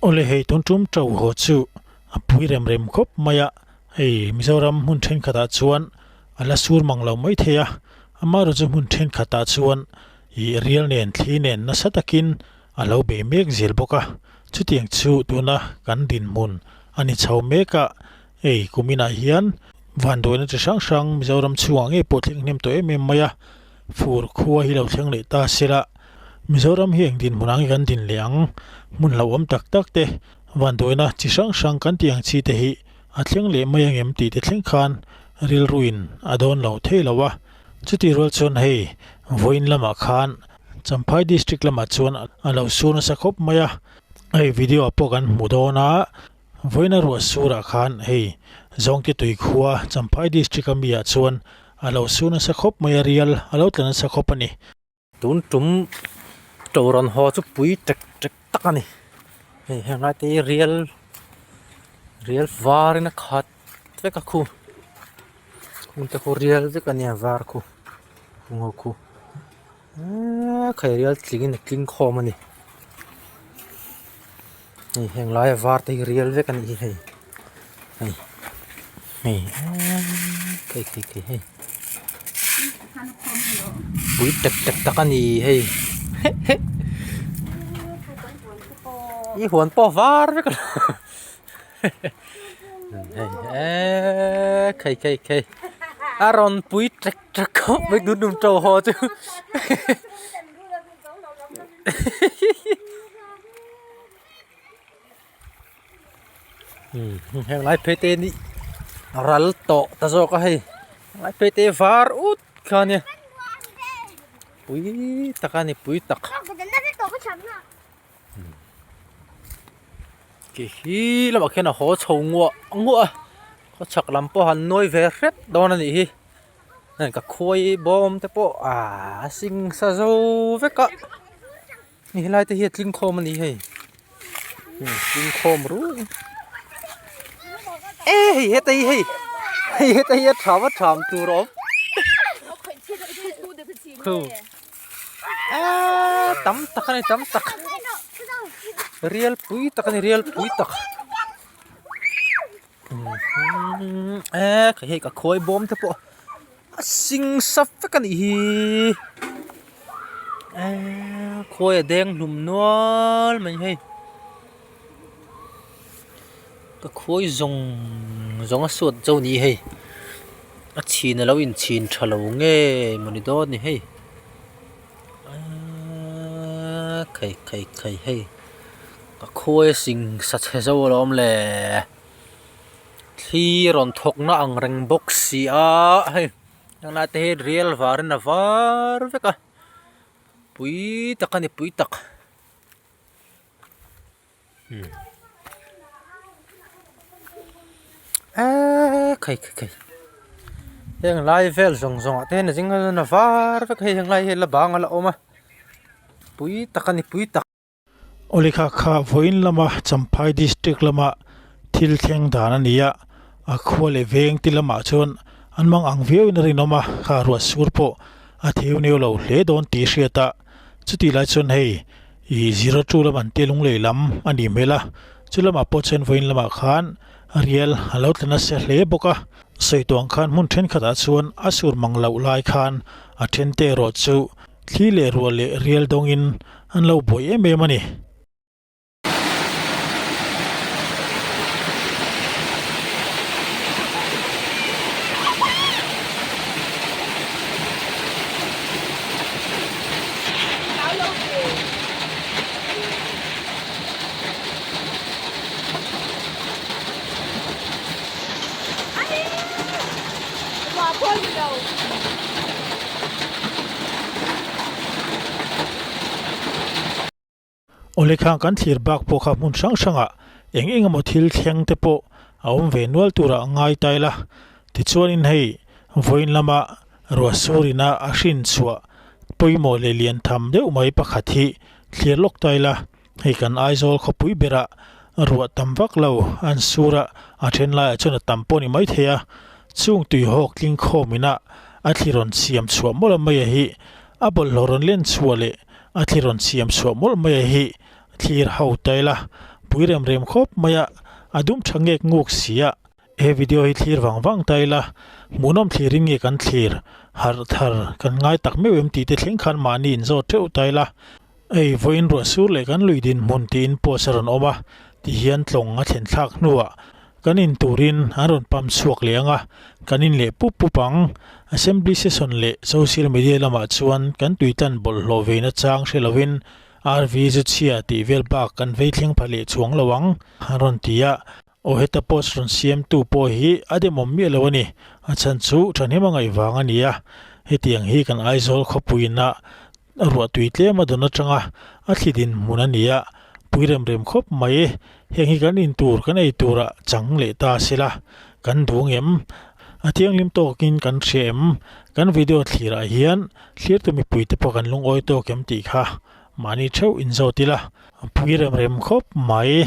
Awle hei tun tum to haw chu a pui rem rem khawp mai a, hei Mizoram hmun thenkhatah chuan a la sur mang lo mai thei a, amaherawhchu hmun thenkhatah chuan ih rial nen thli nen nasa takin a lo bei mek zel bawk a, chutiang chu tuna kan dinhmun a ni chho mek a, hei kuminah hian vanduaina chi hrang hrang Mizoram chhungah ngei pawh thleng hnem tawh em em mai a, fur khua hi lo thleng leh ta sela. Mizoram hi eng dinhmun ang i kan din leh ang? Hmun hlauhawm tak tak te, vanduaina chi hrang hrang kan tih ang chi te hi a thleng leh mai ang em tih te thleng khan rilruin a dawn lo thei lo a. Chutih rual chuan hei vawiin lamah khan Champhai District lamah chuan a lo sur nasa khawp mai a, hei video ah pawh kan hmu dawn a, vawiina ruah surah khan hei Zawngte tui khua Champhai District a mi ah chuan a lo sur nasa khawp mai a, rial a lo tla nasa khawp a ni. Tun tum to rawn haw chu pui tek tek tak a ni hei heng lai te hi rial rial var in a khat vek a khu khung te khu rial vek a nia var khu khung ho khu eee khai rial tling in a tling khawm a ni hei heng laia var te hi rial vek a nih hi hei hei hei eee khei khei khei hei pui tek tek tak a ni hei i huan pawh a var vek a hei eee khei khei khei a rawn pui tek tek khawp mai tun tum to haw chu. Heng lai phei te nih ral tawh ta zawk a hei lai phei te var ut kha ania pui tak a ni pui tak khi hi lamah khian a haw chho nguah nguah a khawchhak lam pawh han nuai ve hrep dawn a nih hi. Heng ka khuai bawm te pawh aaa a sing sa zo vek a hei helai te hi a tling khawm a ni hei tling khawm ruih e hei heta hi hei hei heta hi a tham a tham tur a awm khu eee tam tak a ni tam tak rial pui tak a ni rial pui tak. Eee hei ka khawi bawm te pawh a sing sa vek a nih hi eee khawi a deng hlum nual mai hei ka khawi zawng zawng a suat zo ni hei a chhin alo in chhin tha lo nge mawni dawn ni hei eee khai khai khai hei. Ka khuai a sing sa chhe zo alawm le thli rawn thawk na ang reng bawk si a hei helai te hi rial varin a var vek a pui tak a ni pui tak eee khai khai khai heng lai vel zawng zawng ah te hian a zing a var vek a hei heng lai hi la bang a la awm a pui tak a ni pui tak. Awlekha kha vawiin lama Champhai District lama thil thleng dan a ni a, a khua leh veng ti lamah chuan an mang ang viauin a rinawm a, kha ruah sur pawh a theu neu lo hle dawn tih hriat a, chutih lai chuan hei ih 02 lam an tia lunglei lam a nih hmel a, chu lamah pawh chuan vawiin lamah khan rial a lo tla nasa hle bawk a, sawi tawh ang khan hmun thenkhatah chuan a sur mang loh lai khan a then te erawh chu Thli leh ruah leh rial dawngin an lo buai em em a ni. Awle khang kan thlir bak pawh kha hmun hrang hrangah eng eng emaw thil thleng te pawh a awm ve nual turah a ngai ta ila. Tichuanin hei vawiin lama ruah surina a hrin chhuah pawimawh leh lian tham deuh mai pakhat hi thlir lawk ta ila. Hei kan Aizawl khawpui berah ruah tam vak lo an sur a, a then laiah chuan a tam pawh a ni maithei a, chung tuihawk tling khawm ina a thli rawn siam chhuah mawlh a mai a hi, a bawlhhlawh rawn len chhuah leh a thli rawn siam chhuah mawlh mai a hi thlir ho ta ila. pui rem rem khawp mai a, a dum tha ngek nguk si a. He video hi thlir vang vang ta ila, hmuhnawm thlirin nge kan thlir, harh thar kan ngai tak meuh em tih te thleng khan mahni inzawt theuh ta ila. Hei vawiin ruah sur leh kan lui dinhmun tiin post a rawn awm a, tihian tlawng a thlen thlak hnuah kan in turin an rawn pump chhuak leh ang a, kan in leh pup pup ang. Assembly session leh social media lamah chuan kan tuitlan bawlhhlawh ve nachang hre lovin RV zu chhia tih vel bak kan vei thleng pha leh chuang lo ang, an rawn ti a. Aw heta post rawn siamtu pawh hi a demawm miah lo a ni. A chhan chu thahnem a ngaih vang a ni a. Hetiang hi kan Aizawl khawpuiin a ruah tui tlem a dawn atanga a thli dinhmun a ni a, pui rem rem khawp mai. Heng hi kan in tur kan ei turah chang leh ta se la, kan duh ngem? A thianghlim tawkin kan hria em? Kan video thlirah hian thlirtu mipuite pawh kan lungawi tawk em tih kha mahni theuh inzawt ila, pui rem rem khawp mai.